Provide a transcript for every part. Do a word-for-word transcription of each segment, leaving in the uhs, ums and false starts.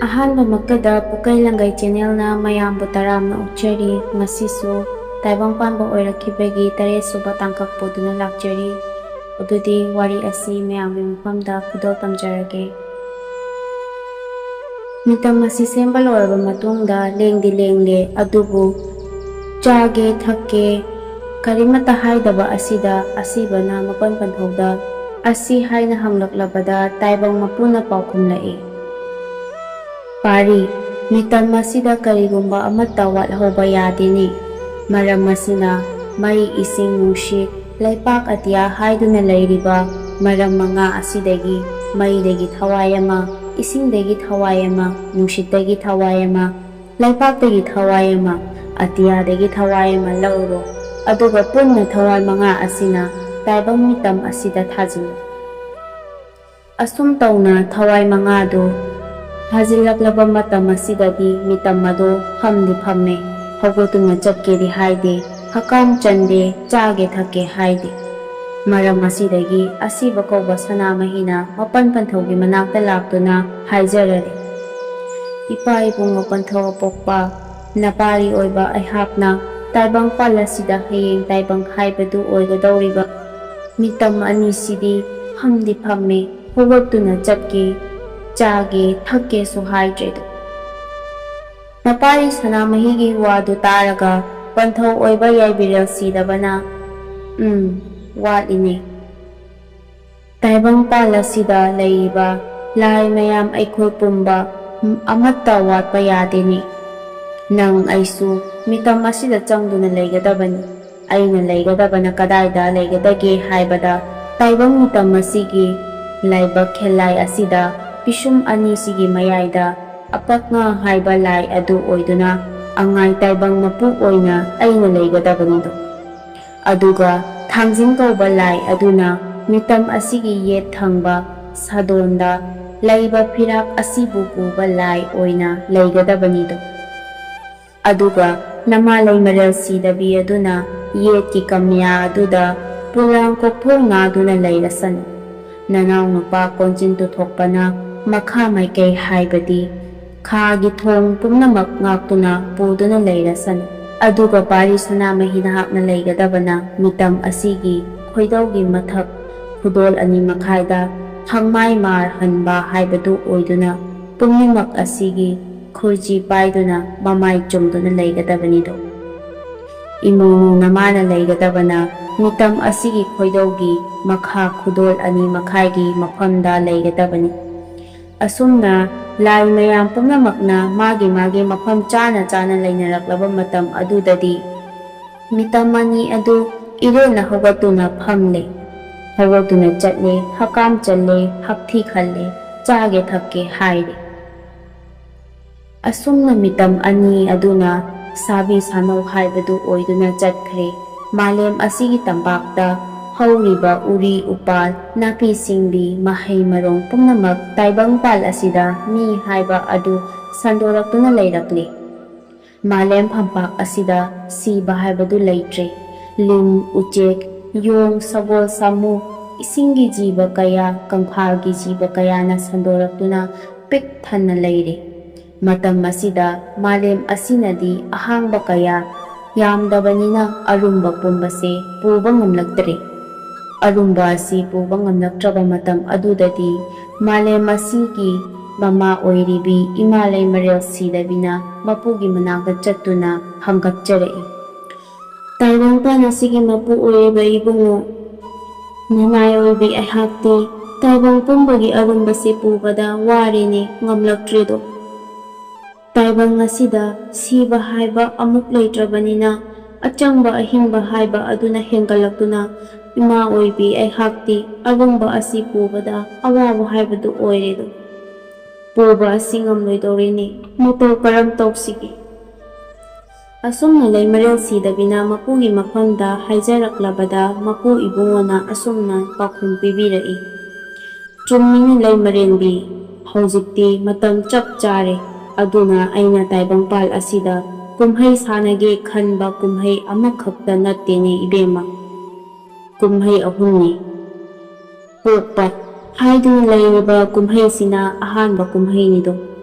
ꯑꯍꯥꯟꯕꯃꯛꯇꯗ ꯄꯨꯀꯩ ꯂꯪꯒꯩ ꯆꯦꯅꯦꯜꯅ ꯃꯌꯥꯝꯕꯨ ꯇꯔꯥꯝꯅ ꯑꯣꯛꯆꯔꯤ꯫ ꯉꯁꯤꯁꯨ ꯇꯥꯏꯕꯪ ꯄꯥꯟꯕ ꯑꯣꯏꯔꯛꯈꯤꯕꯒꯤ ꯇꯔꯦꯠ ꯁꯨꯕ ꯇꯥꯡꯀꯛ ꯄꯨꯗꯨꯅ ꯂꯥꯛꯆꯔꯤ꯫ ꯑꯗꯨꯗꯤ ꯋꯥꯔꯤ ꯑꯁꯤ ꯃꯌꯥꯝꯒꯤ ꯃꯐꯝꯗ ꯈꯨꯗꯣꯜ ꯇꯝꯖꯔꯒꯦ꯫ ꯃꯤꯇꯝ ꯑꯁꯤ ꯁꯦꯝꯕ ꯂꯣꯏꯔꯕ ꯃꯇꯨꯡꯗ ꯂꯦꯡꯗꯤ ꯂꯦꯡꯂꯦ, ꯑꯗꯨꯕꯨ ꯆꯥꯒꯦ ꯊꯛꯀꯦ ꯀꯔꯤꯃꯠꯇ ꯍꯥꯏꯗꯕ ꯑꯁꯤꯗ ꯑꯁꯤꯕꯅ ꯃꯄꯟ ꯄꯟꯊꯧꯗ ꯑꯁꯤ ꯍꯥꯏꯅ ꯍꯪꯂꯛꯂꯕꯗ ꯇꯥꯏꯕꯪ ꯃꯄꯨꯅ ꯄꯥꯎꯈꯨꯝꯂꯛꯏ꯫ ꯄꯥꯔꯤ, ꯃꯤꯇꯝ ꯑꯁꯤꯗ ꯀꯔꯤꯒꯨꯝꯕ ꯑꯃꯠꯇ ꯋꯥꯠꯍꯧꯕ ꯌꯥꯗꯦꯅꯦ꯫ ꯃꯔꯝ ꯑꯁꯤꯅ ꯃꯩ, ꯏꯁꯤꯡ, ꯅꯨꯡꯁꯤꯠ, ꯂꯩꯄꯥꯛ ꯑꯇꯤꯌꯥ ꯍꯥꯏꯗꯨꯅ ꯂꯩꯔꯤꯕ ꯃꯔꯝ ꯃꯉꯥ ꯑꯁꯤꯗꯒꯤ ꯃꯩꯗꯒꯤ ꯊꯋꯥꯏ ꯑꯃ, ꯏꯁꯤꯡꯗꯒꯤ ꯊꯋꯥꯏ ꯑꯃ, ꯅꯨꯡꯁꯤꯠꯇꯒꯤ ꯊꯋꯥꯏ ꯑꯃ, ꯂꯩꯄꯥꯛꯇꯒꯤ ꯊꯋꯥꯏ ꯑꯃ, ꯑꯇꯤꯌꯥꯗꯒꯤ ꯊꯋꯥꯏ ꯑꯃ ꯂꯧꯔꯣ, ꯑꯗꯨꯒ ꯄꯨꯟꯅ ꯊꯋꯥꯏ ꯃꯉꯥ ꯑꯁꯤꯅ ꯇꯥꯏꯕꯪ ꯃꯤꯇꯝ ꯑꯁꯤꯗ ꯊꯥꯖꯤꯜꯂꯨ꯫ ꯑꯁꯨꯝ ꯇꯧꯅ ꯊꯋꯥꯏ ꯃꯉꯥꯗꯨ ꯊꯥꯖꯤꯜꯂꯛꯂꯕ ꯃꯇꯝ ꯑꯁꯤꯗꯗꯤ ꯃꯤꯇꯝ ꯑꯗꯨ ꯐꯝꯗꯤ ꯐꯝꯃꯦ, ꯍꯧꯒꯠꯇꯨꯅ ꯆꯠꯀꯦꯗꯤ ꯍꯥꯏꯗꯦ, ꯍꯀꯥꯝ ꯆꯟꯗꯦ, ꯆꯥꯒꯦ ꯊꯛꯀꯦ ꯍꯥꯏꯗꯦ꯫ ꯃꯔꯝ ꯑꯁꯤꯗꯒꯤ ꯑꯁꯤꯕ ꯀꯧꯕ ꯁꯅꯥꯃꯍꯤꯅ ꯃꯄꯟ ꯄꯟꯊꯧꯒꯤ ꯃꯅꯥꯛꯇ ꯂꯥꯛꯇꯨꯅ ꯍꯥꯏꯖꯔꯔꯦ, "ꯏꯄꯥ ꯏꯕꯨꯡꯉꯣ ꯄꯟꯊꯧ ꯑꯄꯣꯛꯄ, ꯅꯄꯥꯔꯤ ꯑꯣꯏꯕ ꯑꯩꯍꯥꯛꯅ ꯇꯥꯏꯕꯪ ꯄꯥꯜ ꯑꯁꯤꯗ ꯍꯌꯦꯡ ꯇꯥꯏꯕꯪ ꯍꯥꯏꯕꯗꯨ ꯑꯣꯏꯒꯗꯧꯔꯤꯕ ꯃꯤꯇꯝ ꯑꯅꯤꯁꯤꯗꯤ ꯐꯝꯗꯤ ꯐꯝꯃꯦ, ꯍꯧꯒꯠꯇꯨꯅ ꯆꯠꯀꯦ, ꯆꯥꯒꯦ, ꯊꯛꯀꯦꯁꯨ ꯍꯥꯏꯗ꯭ꯔꯦꯗꯣ꯫" ꯃꯄꯥꯔꯤ ꯁꯅꯥꯃꯍꯤꯒꯤ ꯋꯥꯗꯨ ꯇꯥꯔꯒ ꯄꯟꯊꯧ ꯑꯣꯏꯕ ꯌꯥꯏꯕꯤꯔꯦꯜ ꯁꯤꯗꯕꯅ, "ꯎꯝ, ꯋꯥꯠꯂꯤꯅꯦ꯫ ꯇꯥꯏꯕꯪ ꯄꯥꯜ ꯑꯁꯤꯗ ꯂꯩꯔꯤꯕ ꯂꯥꯏ ꯃꯌꯥꯝ ꯑꯩꯈꯣꯏ ꯄꯨꯝꯕ ꯑꯃꯠꯇ ꯋꯥꯠꯄ ꯌꯥꯗꯦꯅꯦ꯫ ꯅꯪ ꯑꯩꯁꯨ ꯃꯤꯇꯝ ꯑꯁꯤꯗ ꯆꯪꯗꯨꯅ ꯂꯩꯒꯗꯕꯅꯤ꯫ ꯑꯩꯅ ꯂꯩꯒꯗꯕꯅ ꯀꯗꯥꯏꯗ ꯂꯩꯒꯗꯒꯦ ꯍꯥꯏꯕꯗ, ꯇꯥꯏꯕꯪ ꯃꯤꯇꯝ ꯑꯁꯤꯒꯤ ꯂꯥꯏꯕꯛ ꯈꯦꯜꯂꯥꯏ ꯑꯁꯤꯗ ꯄꯤꯁꯨꯝ ꯑꯅꯤꯁꯤꯒꯤ ꯃꯌꯥꯏꯗ ꯑꯄꯛꯉꯥ ꯍꯥꯏꯕ ꯂꯥꯏ ꯑꯗꯨ ꯑꯣꯏꯗꯨꯅ ꯑꯉꯥꯏ ꯇꯥꯏꯕꯪ ꯃꯄꯨ ꯑꯣꯏꯅ ꯑꯩꯅ ꯂꯩꯒꯗꯕꯅꯤꯗꯣ꯫ ꯑꯗꯨꯒ ꯊꯥꯡꯖꯤꯡ ꯀꯧꯕ ꯂꯥꯏ ꯑꯗꯨꯅ ꯃꯤꯇꯝ ꯑꯁꯤꯒꯤ ꯌꯦꯠ ꯊꯪꯕ ꯁꯥꯗꯣꯟꯗ ꯂꯩꯕ ꯐꯤꯔꯥꯛ ꯑꯁꯤꯕꯨ ꯄꯨꯕ ꯂꯥꯏ ꯑꯣꯏꯅ ꯂꯩꯒꯗꯕꯅꯤꯗꯣ꯫ ꯑꯗꯨꯒ ꯅꯃꯥ ꯂꯩꯃꯔꯦꯜ ꯁꯤꯗꯕꯤ ꯑꯗꯨꯅ ꯌꯦꯠꯀꯤ ꯀꯝꯌꯥ ꯑꯗꯨꯗ ꯄꯣꯂꯥꯡ ꯀꯣꯛꯊꯣꯡ ꯅꯥꯗꯨꯅ ꯂꯩꯔꯁꯅꯨ꯫ ꯅꯅꯥꯎ ꯅꯨꯄꯥ ꯀꯣꯟꯖꯤꯟ ꯇꯨꯊꯣꯛꯄꯅ ꯃꯈꯥ ꯃꯥꯏꯀꯩ ꯍꯥꯏꯕꯗꯤ ꯈꯥꯒꯤ ꯊꯣꯡ ꯄꯨꯝꯅꯃꯛ ꯉꯥꯛꯇꯨꯅ ꯄꯨꯗꯨꯅ ꯂꯩꯔꯁꯅꯨ꯫ ꯑꯗꯨꯒ ꯄꯥꯔꯤ ꯁꯅꯥꯃꯍꯤ, ꯅꯍꯥꯛꯅ ꯂꯩꯒꯗꯕꯅ ꯃꯤꯇꯝ ꯑꯁꯤꯒꯤ ꯈꯣꯏꯗꯧꯒꯤ ꯃꯊꯛ ꯈꯨꯗꯣꯜ ꯑꯅꯤ ꯃꯈꯥꯏꯗ ꯊꯪꯃꯥꯏ ꯃꯥꯔ ꯍꯟꯕ ꯍꯥꯏꯕꯗꯨ ꯑꯣꯏꯗꯨꯅ ꯄꯨꯝꯅꯃꯛ ꯑꯁꯤꯒꯤ ꯈꯨꯔꯖꯤ ꯄꯥꯏꯗꯨꯅ ꯃꯃꯥꯏ ꯆꯨꯝꯗꯨꯅ ꯂꯩꯒꯗꯕꯅꯤꯗꯣ꯫ ꯏꯃꯣꯏꯅꯨ ꯅꯃꯥꯅ ꯂꯩꯒꯗꯕꯅ ꯃꯤꯇꯝ ꯑꯁꯤꯒꯤ ꯈꯣꯏꯗꯧꯒꯤ ꯃꯈꯥ ꯈꯨꯗꯣꯜ ꯑꯅꯤ ꯃꯈꯥꯏꯒꯤ ꯃꯐꯝꯗ ꯂꯩꯒꯗꯕꯅꯤ꯫ ꯑꯁꯨꯝꯅ ꯂꯥꯏ ꯃꯌꯥꯝ ꯄꯨꯝꯅꯃꯛꯅ ꯃꯥꯒꯤ ꯃꯥꯒꯤ ꯃꯐꯝ ꯆꯥꯅ ꯆꯥꯅ ꯂꯩꯅꯔꯛꯂꯕ ꯃꯇꯝ ꯑꯗꯨꯗꯗꯤ ꯃꯤꯇꯝ ꯑꯅꯤ ꯑꯗꯨ ꯏꯔꯦꯟꯅ ꯍꯧꯒꯠꯇꯨꯅ ꯐꯝꯂꯦ, ꯍꯧꯒꯠꯇꯨꯅ ꯆꯠꯂꯦ, ꯍꯀꯥꯝ ꯆꯜꯂꯦ, ꯍꯛꯊꯤ ꯈꯜꯂꯦ, ꯆꯥꯒꯦ ꯊꯛꯀꯦ ꯍꯥꯏꯔꯦ꯫ ꯑꯁꯨꯝꯅ ꯃꯤꯇꯝ ꯑꯅꯤ ꯑꯗꯨꯅ ꯁꯥꯕꯤ ꯁꯥꯅꯧ ꯍꯥꯏꯕꯗꯨ ꯑꯣꯏꯗꯨꯅ ꯆꯠꯈ꯭ꯔꯦ꯫ ꯃꯥꯂꯦꯝ ꯑꯁꯤꯒꯤ ꯇꯝꯄꯥꯛꯇ ꯍꯧꯔꯤꯕ ꯎꯔꯤ ꯎꯄꯥꯜ, ꯅꯥꯄꯤ ꯁꯤꯡꯕꯤ, ꯃꯍꯩ ꯃꯔꯣꯡ ꯄꯨꯝꯅꯃꯛ ꯇꯥꯏꯕꯪꯄꯥꯜ ꯑꯁꯤꯗ ꯃꯤ ꯍꯥꯏꯕ ꯑꯗꯨ ꯁꯟꯗꯣꯔꯛꯇꯨꯅ ꯂꯩꯔꯛꯂꯦ꯫ ꯃꯥꯂꯦꯝ ꯐꯝꯄꯥꯛ ꯑꯁꯤꯗ ꯁꯤꯕ ꯍꯥꯏꯕꯗꯨ ꯂꯩꯇ꯭ꯔꯦ꯫ ꯂꯤꯟ, ꯎꯆꯦꯛ, ꯌꯣꯡ, ꯁꯒꯣꯜ, ꯁꯥꯃꯨ, ꯏꯁꯤꯡꯒꯤ ꯖꯤꯕ ꯀꯌꯥ, ꯀꯪꯐꯥꯜꯒꯤ ꯖꯤꯕ ꯀꯌꯥꯅ ꯁꯟꯗꯣꯔꯛꯇꯨꯅ ꯄꯤꯛ ꯊꯟꯅ ꯂꯩꯔꯦ꯫ ꯃꯇꯝ ꯑꯁꯤꯗ ꯃꯥꯂꯦꯝ ꯑꯁꯤꯅꯗꯤ ꯑꯍꯥꯡꯕ ꯀꯌꯥ ꯌꯥꯝꯗꯕꯅꯤꯅ ꯑꯔꯨꯝꯕ ꯄꯨꯝꯕꯁꯦ ꯄꯨꯕ ꯉꯝꯂꯛꯇ꯭ꯔꯦ꯫ ꯑꯔꯨꯝꯕ ꯑꯁꯤ ꯄꯨꯕ ꯉꯝꯂꯛꯇ꯭ꯔꯕ ꯃꯇꯝ ꯑꯗꯨꯗꯗꯤ ꯃꯥꯂꯦꯝ ꯑꯁꯤꯒꯤ ꯃꯃꯥ ꯑꯣꯏꯔꯤꯕꯤ ꯏꯃꯥ ꯂꯩꯃꯔꯦꯜ ꯁꯤꯗꯕꯤꯅ ꯃꯄꯨꯒꯤ ꯃꯅꯥꯛꯇ ꯆꯠꯇꯨꯅ ꯍꯪꯒꯠꯆꯔꯛꯏ꯫ ꯇꯥꯏꯕꯪꯄꯥꯟ ꯑꯁꯤꯒꯤ ꯃꯄꯨ ꯑꯣꯏꯔꯤꯕ ꯏꯕꯨꯡꯉꯣ, ꯅꯅꯥꯏ ꯑꯣꯏꯕꯤ ꯑꯩꯍꯥꯛꯇꯤ ꯇꯥꯏꯕꯪ ꯄꯨꯝꯕꯒꯤ ꯑꯔꯨꯝꯕꯁꯤ ꯄꯨꯕꯗ ꯋꯥꯔꯦꯅꯦ, ꯉꯝꯂꯛꯇ꯭ꯔꯦꯗꯣ꯫ ꯇꯥꯏꯕꯪ ꯑꯁꯤꯗ ꯁꯤꯕ ꯍꯥꯏꯕ ꯑꯃꯨꯛ ꯂꯩꯇ꯭ꯔꯕꯅꯤꯅ ꯑꯆꯪꯕ ꯑꯍꯤꯡꯕ ꯍꯥꯏꯕ ꯑꯗꯨꯅ ꯍꯦꯟꯒꯠꯂꯛꯇꯨꯅ ꯏꯃꯥ ꯑꯣꯏꯕꯤ ꯑꯩꯍꯥꯛꯇꯤ ꯑꯔꯨꯝꯕ ꯑꯁꯤ ꯄꯨꯕꯗ ꯑꯋꯥꯕ ꯍꯥꯏꯕꯗꯨ ꯑꯣꯏꯔꯦꯗꯣ꯫ ꯄꯨꯕ ꯑꯁꯤ ꯉꯝꯂꯣꯏꯗꯧꯔꯤꯅꯤ, ꯃꯇꯧ ꯀꯔꯝ ꯇꯧꯁꯤꯒꯦ? ꯑꯁꯨꯝꯅ ꯂꯩꯃꯔꯦꯜ ꯁꯤꯗꯕꯤꯅ ꯃꯄꯨꯒꯤ ꯃꯐꯝꯗ ꯍꯥꯏꯖꯔꯛꯂꯕꯗ ꯃꯄꯨ ꯏꯕꯨꯡꯉꯣꯅ ꯑꯁꯨꯝꯅ ꯄꯥꯎꯈꯨꯝ ꯄꯤꯕꯤꯔꯛꯏ꯫ ꯆꯨꯝꯃꯤꯅꯦ ꯂꯩꯃꯔꯦꯟꯕꯤ, ꯍꯧꯖꯤꯛꯇꯤ ꯃꯇꯝ ꯆꯞ ꯆꯥꯔꯦ꯫ ꯑꯗꯨꯅ ꯑꯩꯅ ꯇꯥꯏꯕꯪꯄꯥꯜ ꯑꯁꯤꯗ ꯀꯨꯝꯍꯩ ꯁꯥꯟꯅꯒꯦ ꯈꯟꯕ ꯀꯨꯝꯍꯩ ꯑꯃꯈꯛꯇ ꯅꯠꯇꯦꯅꯦ ꯏꯕꯦꯝꯃ꯫ ꯀꯨꯝꯍꯩ ꯑꯍꯨꯝꯅꯤ꯫ ꯄꯣꯛꯄ ꯍꯥꯏꯗꯨꯅ ꯂꯩꯔꯤꯕ ꯀꯨꯝꯍꯩꯁꯤꯅ ꯑꯍꯥꯟꯕ ꯀꯨꯝꯍꯩꯅꯤꯗꯣ꯫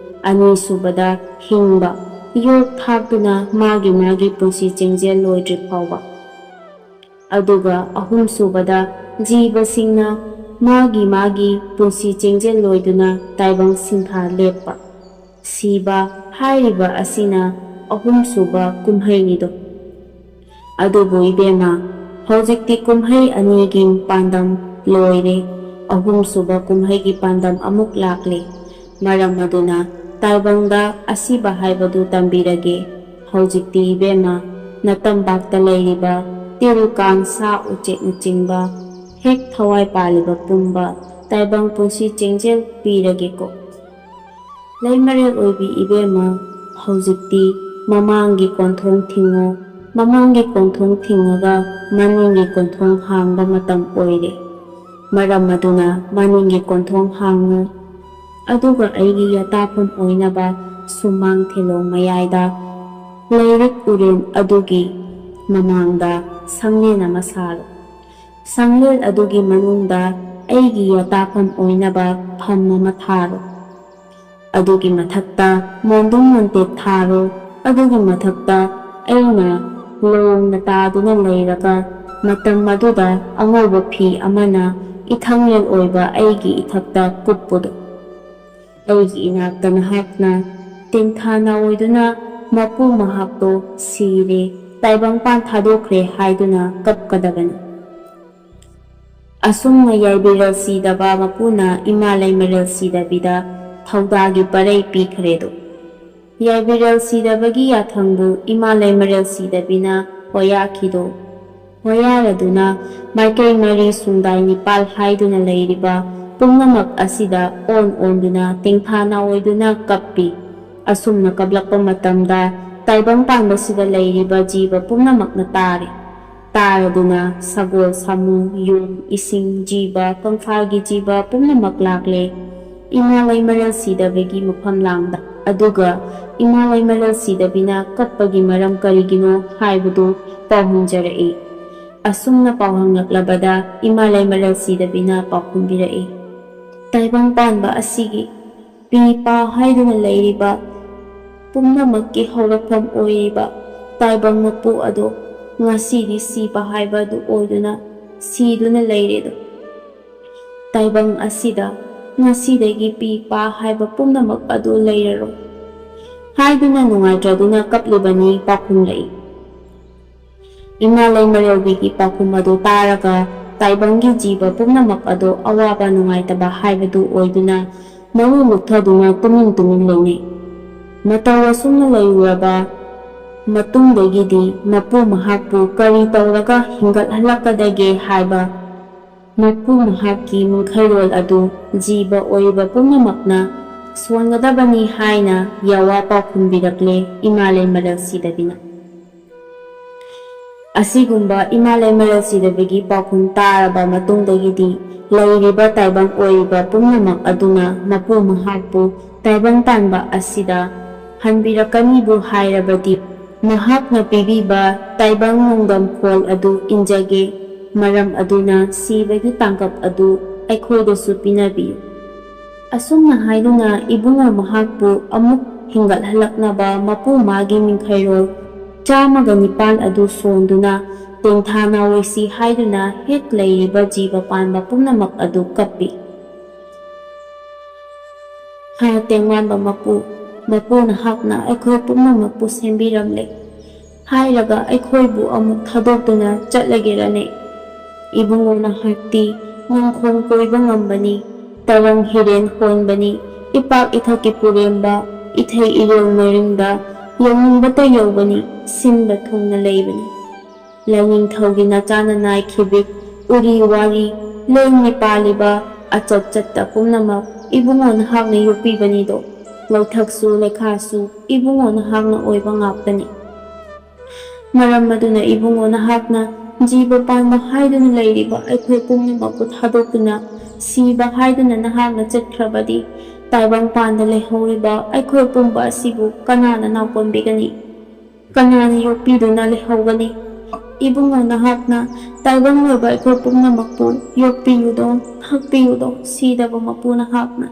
ꯑꯅꯤꯁꯨꯕꯗ, ꯍꯤꯡꯕ, ꯌꯣꯠ ꯊꯥꯛꯇꯨꯅ ꯃꯥꯒꯤ ꯃꯥꯒꯤ ꯄꯨꯟꯁꯤ ꯆꯦꯡꯖꯦꯜ ꯂꯣꯏꯗ꯭ꯔꯤ ꯐꯥꯎꯕ꯫ ꯑꯗꯨꯒ ꯑꯍꯨꯝꯁꯨꯕꯗ, ꯖꯤꯕꯁꯤꯡꯅ ꯃꯥꯒꯤ ꯃꯥꯒꯤ ꯄꯨꯟꯁꯤ ꯆꯦꯡꯖꯦꯜ ꯂꯣꯏꯗꯨꯅ ꯇꯥꯏꯕꯪ ꯁꯤꯡꯊꯥ ꯂꯦꯞꯄ, ꯁꯤꯕ ꯍꯥꯏꯔꯤꯕ ꯑꯁꯤꯅ ꯑꯍꯨꯝꯁꯨꯕ ꯀꯨꯝꯍꯩꯅꯤꯗꯣ꯫ ꯑꯗꯨꯕꯨ ꯏꯕꯦꯝꯃ, ꯍꯧꯖꯤꯛꯇꯤ ꯀꯨꯝꯍꯩ ꯑꯅꯤꯒꯤ ꯄꯥꯟꯗꯝ ꯂꯣꯏꯔꯦ, ꯑꯍꯨꯝꯁꯨꯕ ꯀꯨꯝꯍꯩꯒꯤ ꯄꯥꯟꯗꯝ ꯑꯃꯨꯛ ꯂꯥꯛꯂꯦ꯫ ꯃꯔꯝ ꯑꯗꯨꯅ ꯇꯥꯏꯕꯪꯗ ꯑꯁꯤꯕ ꯍꯥꯏꯕꯗꯨ ꯇꯝꯕꯤꯔꯒꯦ꯫ ꯍꯧꯖꯤꯛꯇꯤ ꯏꯕꯦꯝꯃ, ꯅꯇꯝꯄꯥꯛꯇ ꯂꯩꯔꯤꯕ ꯇꯤꯜ ꯀꯥꯡ ꯁꯥ ꯎꯆꯦꯛꯅꯆꯤꯡꯕ ꯍꯦꯛ ꯊꯋꯥꯏ ꯄꯥꯜꯂꯤꯕ ꯄꯨꯝꯕ ꯇꯥꯏꯕꯪ ꯄꯨꯟꯁꯤ ꯆꯦꯡꯖꯦꯜ ꯄꯤꯔꯒꯦꯀꯣ꯫ ꯂꯩꯃꯔꯦꯜ ꯑꯣꯏꯕꯤ ꯏꯕꯦꯝꯃ, ꯍꯧꯖꯤꯛꯇꯤ ꯃꯃꯥꯡꯒꯤ ꯀꯣꯟꯊꯣꯡ ꯊꯤꯡꯉꯣ, ꯃꯃꯥꯡꯒꯤ ꯀꯣꯟꯊꯣꯡ ꯊꯤꯡꯉꯒ ꯃꯅꯤꯡꯒꯤ ꯀꯣꯟꯊꯣꯡ ꯍꯥꯡꯕ ꯃꯇꯝ ꯑꯣꯏꯔꯦ꯫ ꯃꯔꯝ ꯑꯗꯨꯅ ꯃꯅꯤꯡꯒꯤ ꯀꯣꯟꯊꯣꯡ ꯍꯥꯡꯉꯨ꯫ ꯑꯗꯨꯒ ꯑꯩꯒꯤ ꯌꯥꯇꯥꯐꯝ ꯑꯣꯏꯅꯕ ꯁꯨꯃꯥꯡ ꯊꯦꯂꯣꯡ ꯃꯌꯥꯏꯗ ꯂꯩꯔꯤꯛ ꯎꯔꯦꯟ ꯑꯗꯨꯒꯤ ꯃꯃꯥꯡꯗ ꯁꯪꯂꯦꯟ ꯑꯃ ꯁꯥꯔꯣ꯫ ꯁꯪꯂꯦꯟ ꯑꯗꯨꯒꯤ ꯃꯅꯨꯡꯗ ꯑꯩꯒꯤ ꯌꯥꯇꯥꯐꯝ ꯑꯣꯏꯅꯕ ꯐꯝ ꯑꯃ ꯊꯥꯔꯣ꯫ ꯑꯗꯨꯒꯤ ꯃꯊꯛꯇ ꯃꯣꯟꯗꯨꯝ ꯃꯣꯟꯇꯦꯛ ꯊꯥꯔꯣ꯫ ꯑꯗꯨꯒꯤ ꯃꯊꯛꯇ ꯑꯩꯅ ꯂꯣꯡꯅ ꯇꯥꯗꯨꯅ ꯂꯩꯔꯒ ꯃꯇꯝ ꯑꯗꯨꯗ ꯑꯉꯧꯕ ꯐꯤ ꯑꯃꯅ ꯏꯊꯪꯂꯦꯜ ꯑꯣꯏꯕ ꯑꯩꯒꯤ ꯏꯊꯛꯇ ꯀꯨꯞꯄꯨꯗꯣ꯫ ꯑꯩꯒꯤ ꯏꯅꯥꯛꯇ ꯅꯍꯥꯛꯅ ꯇꯦꯡꯊꯥ ꯅꯥꯑꯣꯏꯗꯨꯅ ꯃꯄꯨ ꯃꯍꯥꯛꯇꯣ ꯁꯤꯔꯦ, ꯇꯥꯏꯕꯪꯄꯥꯟ ꯊꯥꯗꯣꯛꯈ꯭ꯔꯦ ꯍꯥꯏꯗꯨꯅ ꯀꯞꯀꯗꯕꯅꯤ꯫ ꯑꯁꯨꯝꯅ ꯌꯥꯏꯕꯤꯔꯦꯜ ꯁꯤꯗꯕ ꯃꯄꯨꯅ ꯏꯃꯥ ꯂꯩꯃꯔꯦꯜ ꯁꯤꯗꯕꯤꯗ ꯊꯧꯗꯥꯒꯤ ꯄꯔꯩ ꯄꯤꯈ꯭ꯔꯦꯗꯣ꯫ ꯌꯥꯏꯕꯤꯔꯦꯜ ꯁꯤꯗꯕꯒꯤ ꯌꯥꯊꯪꯕꯨ ꯏꯃꯥ ꯂꯩꯃꯔꯦꯜ ꯁꯤꯗꯕꯤꯅ ꯍꯣꯌꯥꯈꯤꯗꯣ꯫ ꯍꯣꯌꯥꯔꯗꯨꯅ ꯃꯥꯏꯀꯩ ꯃꯔꯤ ꯁꯨꯡꯗꯥꯏ ꯅꯤꯄꯥꯜ ꯍꯥꯏꯗꯨꯅ ꯂꯩꯔꯤꯕ ꯄꯨꯝꯅꯃꯛ ꯑꯁꯤꯗ ꯑꯣꯟ ꯑꯣꯟꯗꯨꯅ ꯇꯦꯡꯊꯥ ꯅꯥꯑꯣꯏꯗꯨꯅ ꯀꯞꯄꯤ꯫ ꯑꯁꯨꯝꯅ ꯀꯞꯂꯛꯄ ꯃꯇꯝꯗ ꯇꯥꯏꯕꯪ ꯄꯥꯟꯕꯁꯤꯗ ꯂꯩꯔꯤꯕ ꯖꯤꯕ ꯄꯨꯝꯅꯃꯛꯅ ꯇꯥꯔꯦ꯫ ꯇꯥꯔꯗꯨꯅ ꯁꯒꯣꯜ, ꯁꯥꯃꯨ, ꯌꯣꯡ, ꯏꯁꯤꯡ, ꯖꯤꯕ, ꯀꯪꯐꯥꯜꯒꯤ ꯖꯤꯕ ꯄꯨꯝꯅꯃꯛ ꯂꯥꯛꯂꯦ ꯏꯃꯥ ꯂꯩꯃꯔꯦꯜ ꯁꯤꯗꯕꯤꯒꯤ ꯃꯐꯝ ꯂꯥꯡꯗ꯫ ꯑꯗꯨꯒ ꯏꯃꯥ ꯂꯩꯃꯔꯦꯜ ꯁꯤꯗꯕꯤꯅ ꯀꯞꯄꯒꯤ ꯃꯔꯝ ꯀꯔꯤꯒꯤꯅꯣ ꯍꯥꯏꯕꯗꯨ ꯄꯥꯎꯍꯪꯖꯔꯛꯏ꯫ ꯑꯁꯨꯝꯅ ꯄꯥꯎꯍꯪꯂꯛꯂꯕꯗ ꯏꯃꯥ ꯂꯩꯃꯔꯦꯜ ꯁꯤꯗꯕꯤꯅ ꯄꯥꯎꯈꯨꯝꯕꯤꯔꯛꯏ, ꯇꯥꯏꯕꯪ ꯄꯥꯟꯕ ꯑꯁꯤꯒꯤ ꯄꯤ ꯄꯥ ꯍꯥꯏꯗꯨꯅ ꯂꯩꯔꯤꯕ ꯄꯨꯝꯅꯃꯛꯀꯤ ꯍꯧꯔꯛꯐꯝ ꯑꯣꯏꯔꯤꯕ ꯇꯥꯏꯕꯪ ꯃꯄꯨ ꯑꯗꯣ ꯉꯁꯤꯗꯤ ꯁꯤꯕ ꯍꯥꯏꯕ ꯑꯗꯨ ꯑꯣꯏꯗꯨꯅ ꯁꯤꯗꯨꯅ ꯂꯩꯔꯦꯗꯣ꯫ ꯇꯥꯏꯕꯪ ꯑꯁꯤꯗ ꯉꯁꯤꯗꯒꯤ ꯄꯤ ꯄꯥ ꯍꯥꯏꯕ ꯄꯨꯝꯅꯃꯛ ꯑꯗꯨ ꯂꯩꯔꯔꯣꯏ ꯍꯥꯏꯗꯨꯅ ꯅꯨꯡꯉꯥꯏꯇ꯭ꯔꯗꯨꯅ ꯀꯞꯂꯤꯕꯅꯤ ꯄꯥꯎꯈꯨꯝꯂꯛꯏ꯫ ꯏꯃꯥ ꯂꯩꯃꯔꯦꯜꯕꯤꯒꯤ ꯄꯥꯎꯈꯨꯝ ꯑꯗꯨ ꯇꯥꯔꯒ ꯇꯥꯏꯕꯪꯒꯤ ꯖꯤꯕ ꯄꯨꯝꯅꯃꯛ ꯑꯗꯨ ꯑꯋꯥꯕ ꯅꯨꯡꯉꯥꯏꯇꯕ ꯍꯥꯏꯕꯗꯨ ꯑꯣꯏꯗꯨꯅ ꯃꯔꯨ ꯂꯨꯞꯊꯗꯨꯅ ꯇꯨꯃꯤꯟ ꯇꯨꯃꯤꯟ ꯂꯩꯅꯩ꯫ ꯃꯇꯧ ꯑꯁꯨꯝꯅ ꯂꯩꯔꯨꯔꯕ ꯃꯇꯨꯡꯗꯒꯤꯗꯤ ꯃꯄꯨ ꯃꯍꯥꯛꯄꯨ ꯀꯔꯤ ꯇꯧꯔꯒ ꯍꯤꯡꯒꯠꯍꯜꯂꯛꯀꯗꯒꯦ ꯍꯥꯏꯕ ꯃꯄꯨ ꯃꯍꯥꯛꯀꯤ ꯃꯤꯡꯈꯩꯔꯣꯜ ꯑꯗꯨ ꯖꯤꯕ ꯑꯣꯏꯔꯤꯕ ꯄꯨꯝꯅꯃꯛꯅ ꯁꯣꯟꯒꯗꯕꯅꯤ ꯍꯥꯏꯅ ꯌꯥꯋꯥ ꯄꯥꯎꯈꯨꯝꯕꯤꯔꯛꯂꯦ ꯏꯃꯥ ꯂꯩꯃꯔꯦꯜ ꯁꯤꯗꯕꯤꯅ꯫ ꯑꯁꯤꯒꯨꯝꯕ ꯏꯃꯥ ꯂꯩꯃꯔꯦꯜ ꯁꯤꯗꯕꯤꯒꯤ ꯄꯥꯎꯈꯨꯝ ꯇꯥꯔꯕ ꯃꯇꯨꯡꯗꯒꯤꯗꯤ ꯂꯩꯔꯤꯕ ꯇꯥꯏꯕꯪ ꯑꯣꯏꯔꯤꯕ ꯄꯨꯝꯅꯃꯛ ꯑꯗꯨꯅ ꯃꯄꯨ ꯃꯍꯥꯛꯄꯨ ꯇꯥꯏꯕꯪ ꯄꯥꯟꯕ ꯑꯁꯤꯗ ꯍꯟꯕꯤꯔꯛꯀꯅꯤꯕꯨ ꯍꯥꯏꯔꯕꯗꯤ ꯃꯍꯥꯛꯅ ꯄꯤꯕꯤꯕ ꯇꯥꯏꯕꯪ ꯅꯣꯡꯗꯝꯈꯣꯜ ꯑꯗꯨ ꯏꯟꯖꯒꯦ꯫ ꯃꯔꯝ ꯑꯗꯨꯅ ꯁꯤꯕꯒꯤ ꯇꯥꯡꯀꯛ ꯑꯗꯨ ꯑꯩꯈꯣꯏꯗꯁꯨ ꯄꯤꯅꯕꯤꯌꯨ꯫ ꯑꯁꯨꯝꯅ ꯍꯥꯏꯗꯨꯅ ꯏꯕꯨꯡꯉꯣ ꯃꯍꯥꯛꯄꯨ ꯑꯃꯨꯛ ꯍꯤꯡꯒꯠꯍꯜꯂꯛꯅꯕ ꯃꯄꯨ ꯃꯥꯒꯤ ꯃꯤꯡꯈꯩꯔꯣꯜ ꯆꯥꯝꯃꯒ ꯅꯤꯄꯥꯜ ꯑꯗꯨ ꯁꯣꯟꯗꯨꯅ ꯇꯦꯡꯊꯥ ꯅꯥꯑꯣꯏꯁꯤ ꯍꯥꯏꯗꯨꯅ ꯍꯦꯛ ꯂꯩꯔꯤꯕ ꯖꯤꯕ ꯄꯥꯟꯕ ꯄꯨꯝꯅꯃꯛ ꯑꯗꯨ ꯀꯞꯄꯤ꯫ ꯍꯥ ꯇꯦꯡꯋꯥꯟꯕ ꯃꯄꯨ, ꯃꯄꯨ ꯅꯍꯥꯛꯅ ꯑꯩꯈꯣꯏ ꯄꯨꯝꯅꯃꯛꯄꯨ ꯁꯦꯝꯕꯤꯔꯝꯂꯦ ꯍꯥꯏꯔꯒ ꯑꯩꯈꯣꯏꯕꯨ ꯑꯃꯨꯛ ꯊꯥꯗꯣꯛꯇꯨꯅ ꯆꯠꯂꯒꯦꯔꯅꯦ? ꯏꯕꯨꯡꯉꯣ ꯅꯍꯥꯛꯇꯤ ꯅꯣꯡꯈꯣꯡ ꯀꯣꯏꯕ ꯉꯝꯕꯅꯤ, ꯇꯔꯪ ꯍꯤꯔꯦꯟ ꯍꯣꯟꯕꯅꯤ, ꯏꯄꯥꯛ ꯏꯊꯛꯀꯤ ꯄꯨꯔꯦꯝꯕ, ꯏꯊꯩ ꯏꯔꯣꯜ ꯃꯔꯤꯡꯗ ꯌꯧꯅꯤꯡꯕꯇ ꯌꯧꯕꯅꯤ, ꯁꯤꯟꯕ ꯊꯨꯡꯅ ꯂꯩꯕꯅꯤ꯫ ꯂꯥꯏꯅꯤꯡꯊꯧꯒꯤ ꯅꯆꯥꯅ ꯅꯥꯏꯈꯤꯕꯤ ꯎꯔꯤ ꯋꯥꯔꯤ ꯂꯦꯡꯃꯤ ꯄꯥꯜꯂꯤꯕ ꯑꯆꯠ ꯆꯠꯇ ꯄꯨꯝꯅꯃꯛ ꯏꯕꯨꯡꯉꯣ ꯅꯍꯥꯛꯅ ꯌꯣꯛꯄꯤꯕꯅꯤꯗꯣ꯫ ꯂꯩꯊꯛꯁꯨ ꯂꯩꯈꯥꯁꯨ ꯏꯕꯨꯡꯉꯣ ꯅꯍꯥꯛꯅ ꯑꯣꯏꯕ ꯉꯥꯛꯇꯅꯤ꯫ ꯃꯔꯝ ꯑꯗꯨꯅ ꯏꯕꯨꯡꯉꯣ ꯅꯍꯥꯛꯅ ꯖꯤꯕ ꯄꯥꯟꯕ ꯍꯥꯏꯗꯨꯅ ꯂꯩꯔꯤꯕ ꯑꯩꯈꯣꯏ ꯄꯨꯝꯅꯃꯛꯄꯨ ꯊꯥꯗꯣꯛꯇꯨꯅ ꯁꯤꯕ ꯍꯥꯏꯗꯨꯅ ꯅꯍꯥꯛꯅ ꯆꯠꯈ꯭ꯔꯕꯗꯤ ꯇꯥꯏꯕꯪ ꯄꯥꯟꯗ ꯂꯩꯍꯧꯔꯤꯕ ꯑꯩꯈꯣꯏ ꯄꯨꯝꯕ ꯑꯁꯤꯕꯨ ꯀꯅꯥꯅ ꯅꯥꯎꯀꯣꯟꯕꯤꯒꯅꯤ? ꯀꯅꯥꯅ ꯌꯣꯛꯄꯤꯗꯨꯅ ꯂꯩꯍꯧꯒꯅꯤ? ꯏꯕꯨꯡꯉꯣ ꯅꯍꯥꯛꯅ ꯇꯥꯏꯕꯪ ꯑꯣꯏꯕ ꯑꯩꯈꯣꯏ ꯄꯨꯝꯅꯃꯛꯄꯨ ꯌꯣꯛꯄꯤꯌꯨꯗꯣ, ꯊꯥꯛꯄꯤꯌꯨꯗꯣ, ꯁꯤꯗꯕ ꯃꯄꯨ ꯅꯍꯥꯛꯅ꯫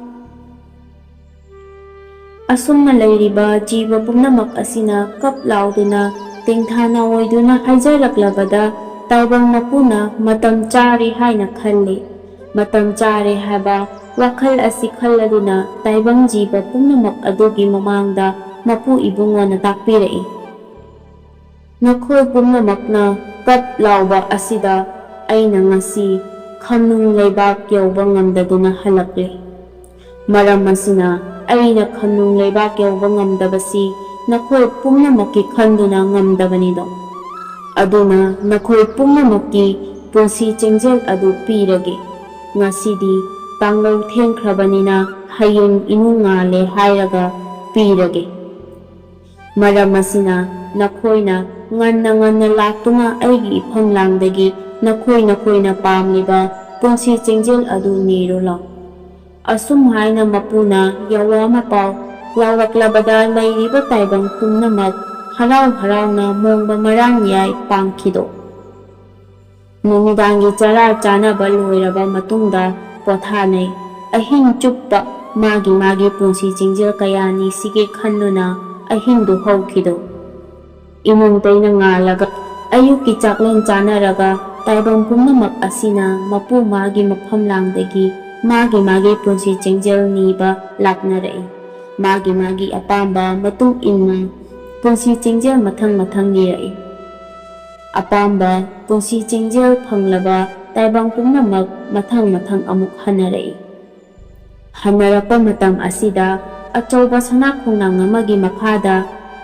ꯑꯁꯨꯝꯅ ꯂꯩꯔꯤꯕ ꯖꯤꯕ ꯄꯨꯝꯅꯃꯛ ꯑꯁꯤꯅ ꯀꯞ ꯂꯥꯎꯗꯨꯅ ꯇꯦꯡꯊꯥꯅ ꯑꯣꯏꯗꯨꯅ ꯍꯥꯏꯖꯔꯛꯂꯕꯗ ꯇꯥꯏꯕꯪ ꯃꯄꯨꯅ ꯃꯇꯝ ꯆꯥꯔꯦ ꯍꯥꯏꯅ ꯈꯜꯂꯤ꯫ ꯃꯇꯝ ꯆꯥꯔꯦ ꯍꯥꯏꯕ ꯋꯥꯈꯜ ꯑꯁꯤ ꯈꯜꯂꯗꯨꯅ ꯇꯥꯏꯕꯪ ꯖꯤꯕ ꯄꯨꯝꯅꯃꯛ ꯑꯗꯨꯒꯤ ꯃꯃꯥꯡꯗ ꯃꯄꯨ ꯏꯕꯨꯡꯉꯣꯅ ꯇꯥꯛꯄꯤꯔꯛꯏ꯫ ꯅꯈꯣꯏ ꯄꯨꯝꯅꯃꯛꯅ ꯀꯞ ꯂꯥꯎꯕ ꯑꯁꯤꯗ ꯑꯩꯅ ꯉꯁꯤ ꯈꯝꯅꯨꯡ ꯂꯩꯕꯥꯛ ꯌꯧꯕ ꯉꯝꯗꯗꯨꯅ ꯍꯜꯂꯛꯂꯦ꯫ ꯃꯔꯝ ꯑꯁꯤꯅ ꯑꯩꯅ ꯈꯝꯅꯨꯡ ꯂꯩꯕꯥꯛ ꯌꯧꯕ ꯉꯝꯗꯕꯁꯤ ꯅꯈꯣꯏ ꯄꯨꯝꯅꯃꯛꯀꯤ ꯈꯟꯗꯨꯅ ꯉꯝꯗꯕꯅꯤꯗꯣ꯫ ꯑꯗꯨꯅ ꯅꯈꯣꯏ ꯄꯨꯝꯅꯃꯛꯀꯤ ꯄꯨꯟꯁꯤ ꯆꯦꯡꯖꯦꯜ ꯑꯗꯨ ꯄꯤꯔꯒꯦ꯫ ꯉꯁꯤꯗꯤ ꯇꯥꯡꯂꯧ ꯊꯦꯡꯈ꯭ꯔꯕꯅꯤꯅ ꯍꯌꯦꯡ ꯏꯅꯨꯡ ꯉꯥꯜꯂꯦ ꯍꯥꯏꯔꯒ ꯄꯤꯔꯒꯦ꯫ ꯃꯔꯝ ꯑꯁꯤꯅ ꯅꯈꯣꯏꯅ ꯉꯟꯅ ꯉꯟꯅ ꯂꯥꯛꯇꯨꯅ ꯑꯩꯒꯤ ꯏꯐꯝꯂꯥꯡꯗꯒꯤ ꯅꯈꯣꯏ ꯅꯈꯣꯏꯅ ꯄꯥꯝꯂꯤꯕ ꯄꯨꯟꯁꯤ ꯆꯦꯡꯖꯦꯜ ꯑꯗꯨ ꯅꯤꯔꯨ ꯂꯥꯎ꯫ ꯑꯁꯨꯝ ꯍꯥꯏꯅ ꯃꯄꯨꯅ ꯌꯋꯥ ꯃꯄꯥꯎ ꯂꯥꯎꯔꯛꯂꯕꯗ ꯂꯩꯔꯤꯕ ꯇꯥꯏꯕꯪ ꯄꯨꯝꯅꯃꯛ ꯍꯔꯥꯎ ꯍꯔꯥꯎꯅ ꯃꯣꯡꯕ ꯃꯔꯥꯡ ꯌꯥꯏ ꯄꯥꯡꯈꯤꯗꯣ꯫ ꯅꯨꯃꯤꯗꯥꯡꯒꯤ ꯆꯔꯥ ꯆꯥꯅꯕ ꯂꯣꯏꯔꯕ ꯃꯇꯨꯡꯗ ꯄꯣꯊꯥꯅꯩ꯫ ꯑꯍꯤꯡ ꯆꯨꯞꯄ ꯃꯥꯒꯤ ꯃꯥꯒꯤ ꯄꯨꯟꯁꯤ ꯆꯦꯡꯖꯦꯜ ꯀꯌꯥ ꯅꯤꯁꯤꯒꯦ ꯈꯟꯗꯨꯅ ꯑꯍꯤꯡꯗꯨ ꯍꯧꯈꯤꯗꯣ꯫ ꯏꯃꯨꯡ ꯇꯩꯅ ꯉꯥꯜꯂꯒ ꯑꯌꯨꯛꯀꯤ ꯆꯥꯛꯂꯦꯟ ꯆꯥꯅꯔꯒ ꯇꯥꯏꯕꯪ ꯄꯨꯝꯅꯃꯛ ꯑꯁꯤꯅ ꯃꯄꯨ ꯃꯥꯒꯤ ꯃꯐꯝꯂꯥꯡꯗꯒꯤ ꯃꯥꯒꯤ ꯃꯥꯒꯤ ꯄꯨꯟꯁꯤ ꯆꯦꯡꯖꯦꯜ ꯅꯤꯕ ꯂꯥꯛꯅꯔꯛꯏ꯫ ꯃꯥꯒꯤ ꯃꯥꯒꯤ ꯑꯄꯥꯝꯕ ꯃꯇꯨꯡ ꯏꯟꯅ ꯄꯨꯟꯁꯤ ꯆꯦꯡꯖꯦꯜ ꯃꯊꯪ ꯃꯊꯪ ꯅꯤꯔꯛꯏ꯫ ꯑꯄꯥꯝꯕ ꯄꯨꯟꯁꯤ ꯆꯦꯡꯖꯦꯜ ꯐꯪꯂꯕ ꯇꯥꯏꯕꯪ ꯄꯨꯝꯅꯃꯛ ꯃꯊꯪ ꯃꯊꯪ ꯑꯃꯨꯛ ꯍꯟꯅꯔꯛꯏ꯫ ꯍꯟꯅꯔꯛꯄ ꯃꯇꯝ ꯑꯁꯤꯗ ꯑꯆꯧꯕ ꯁꯅꯥ ꯈꯣꯡꯅꯥꯡ ꯑꯃꯒꯤ ꯃꯈꯥꯗ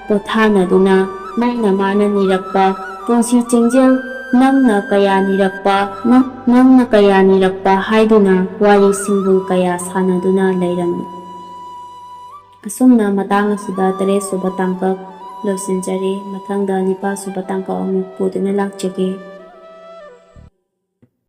ꯄꯣꯊꯥꯅꯗꯨꯅ ꯃꯥꯅ ꯃꯥꯅ ꯅꯤꯔꯛꯄ ꯄꯨꯟꯁꯤ ꯆꯦꯡꯖꯦꯜ, ꯅꯪꯅ ꯀꯌꯥ ꯅꯤꯔꯛꯄ, ꯅꯪ-, ꯅꯪꯅ ꯀꯌꯥ ꯅꯤꯔꯛꯄ ꯍꯥꯏꯗꯨꯅ ꯋꯥꯔꯤ ꯁꯤꯡꯕꯨꯜ ꯀꯌꯥ ꯁꯥꯟꯅꯗꯨꯅ ꯂꯩꯔꯝꯃꯤ꯫ ꯑꯁꯨꯝꯅ ꯃꯇꯥꯡ ꯑꯁꯤꯗ ꯇꯔꯦꯠ ꯁꯨꯕ ꯇꯥꯡꯀꯛ ꯂꯣꯏꯁꯤꯟꯖꯔꯦ꯫ ꯃꯊꯪꯗ ꯅꯤꯄꯥꯜ ꯁꯨꯕ ꯇꯥꯡꯀꯛ ꯑꯃꯨꯛ ꯄꯨꯗꯨꯅ ꯂꯥꯛꯆꯒꯦ꯫